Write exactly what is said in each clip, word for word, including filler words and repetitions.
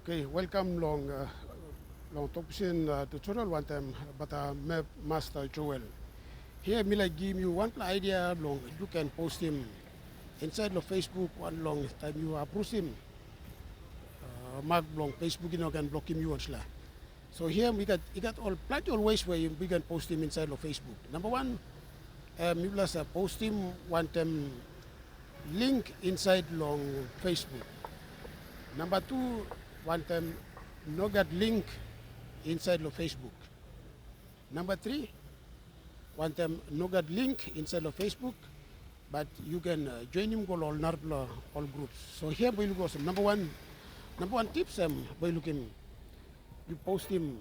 Okay, welkam long uh, long Tok Pisin uh, tutorial wantaim bata map Master Joel. Here mi laik givim yu wanpela idea long yu ken postim inside long Facebook wan long taim yu abrusim uh, mak bilong Facebook i no ken blokim yu olsela. So here we got, i got all plenty always where you, we can post him inside of Facebook. Number one, um, you plus uh, post him wantaim link inside long Facebook. Number two, wantaim no got link inside long Facebook. Number three, wantaim no got link inside long Facebook, but you can uh, join him go all narapela all groups. So here by look awesome. Number one, number one tips um, by looking you post him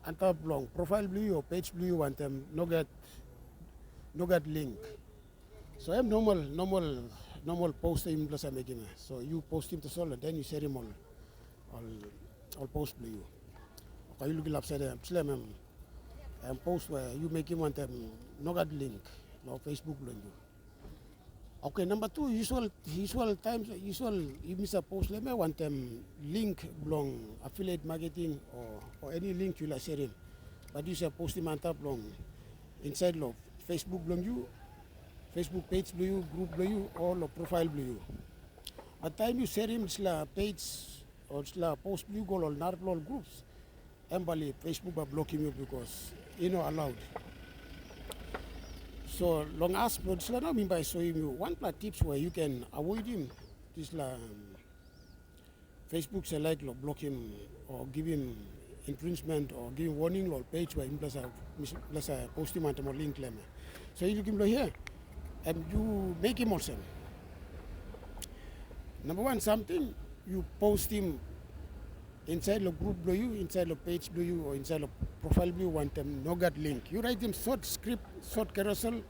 antap long profile blue you or page blue you wantaim no gat no gat link. So em normal normal normal post im plus mekim. So you post him to sol and then you share him all all all post blue you. Okay, you look up side em slem em em post where you make him wantaim no gat link no Facebook blue you. Okay, number two, usual usual times usual you miss a post leme wantaim link belong affiliate marketing or, or any link you like sharing. But you say post him antap long inside lo Facebook belong you, Facebook page belong you, group belong you, or lo profile belong you. But time you share him sila page or sila post belong you go lo narapela groups, em bali Facebook ba blokim you because you know allowed. So long as bro sila now mi bai soim you one pla tips where you can avoid him this la um, Facebook se laik long blokim o givim infringement o givim warning long page where mipela sa postim antimo link lem. So you lukim long here and you make him olsem. Number one something you postim inside long group bilong you, inside long page bilong you o inside long profile bilong you wantaim no gat link. You writim short script, short carousel,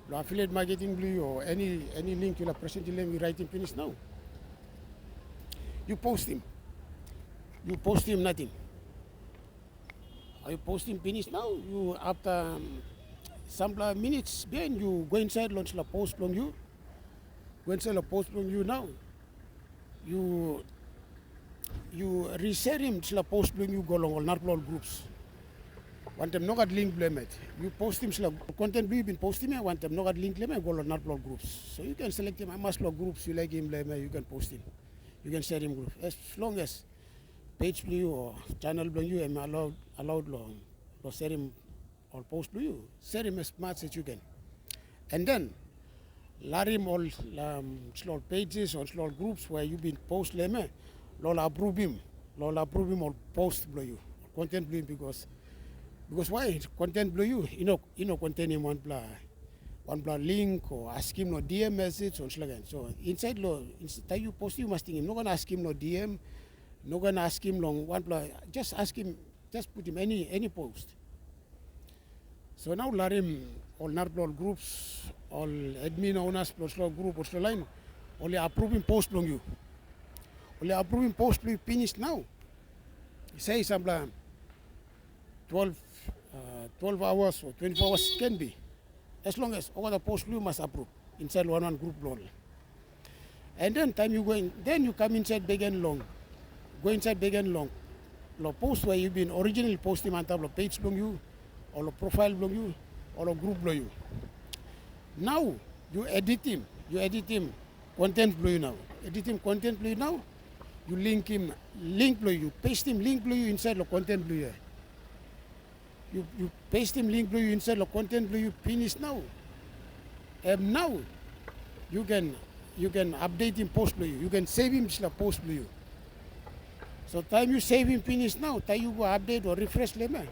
lo affiliate marketing blue or any any link you la present lem you writing finish now. You post him. You post him nothing. You post him finish now. You after um, some minutes then you go inside launch la post long you. Go inside la post long you now. You you reshare him sila post bilong you go long ol narapela ol groups. Wantaim no gat link bilong em yet. You postim sila content bilong you bin postim ya wantaim no gat link bilong em go long narapela ol groups. So you can selectim hamas long groups you like him bilong em you can postim. You can share him group as long as page bilong you or channel bilong you em allowed allowed long long sharing ol post bilong you, sharim as much as you can. And then larim ol um, small pages o small groups where you been post leme, lol approvim, lol approvim ol post bilong you, content bilong you because because why content bilong you you know you know containim one bla one bla link or askim no D M message or like that. So inside lo inside you post you must think no gonna ask him no D M, no gonna ask him long one bla just ask him just put him any any post. So nau larim ol narapela ol groups, ol admin owners bilong ol grup ol lain, ol i aprovim post bilong yu. Ol i aprovim post bilong yu pinis nau. Sei sampela twelve, uh, twelve hours o twenty-four hours can be. As long as olgeta post bilong yu mas approve inside long wan wan grup bilong ol. And then time you going, then you come inside begen long, go inside begen long, long post where you been originally postim antap long page bilong you, or long profile bilong you, or long group bilong you. Now you editim, you editim content bilong you now. Editim content bilong you now. You linkim link bilong you, pastim link bilong you inside long content bilong you. You, you pastim link bilong you inside long content bilong you pinis nau. Em nau you can you can updatim post bilong you. You can savim dispela post bilong you. So taim you savim pinis nau, taim you go update o refresh long em,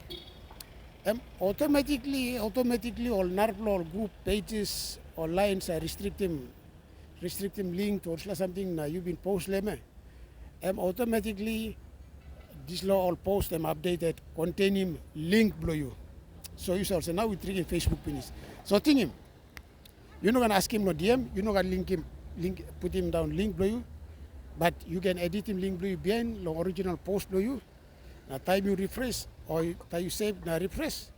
em automatically automatically ol narapela ol group pages o lines are restrictim restrictim link to dispela samting na you bin post long em. Em automatically dispela ol post em updated containim link bilong you. So you save olsem nau you trikim Facebook pinis. So tingim, you no gonna askim long D M, you no gonna linkim link putim down link bilong you, but you can editim link bilong you bihain long original post bilong you. Na taim you refresh o taim you save na refresh,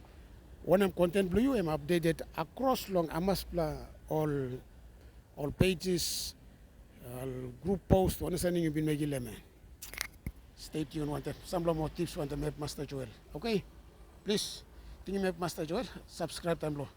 wanem content bilong you em updated across long amaspela ol ol pages, ol group post, wanem saning you bin mekim long em. Stay tuned wantaim sampela moa tips wantaim Map Master Joel. Okay? Please, tingim Map Master Joel, subscribe taim lo.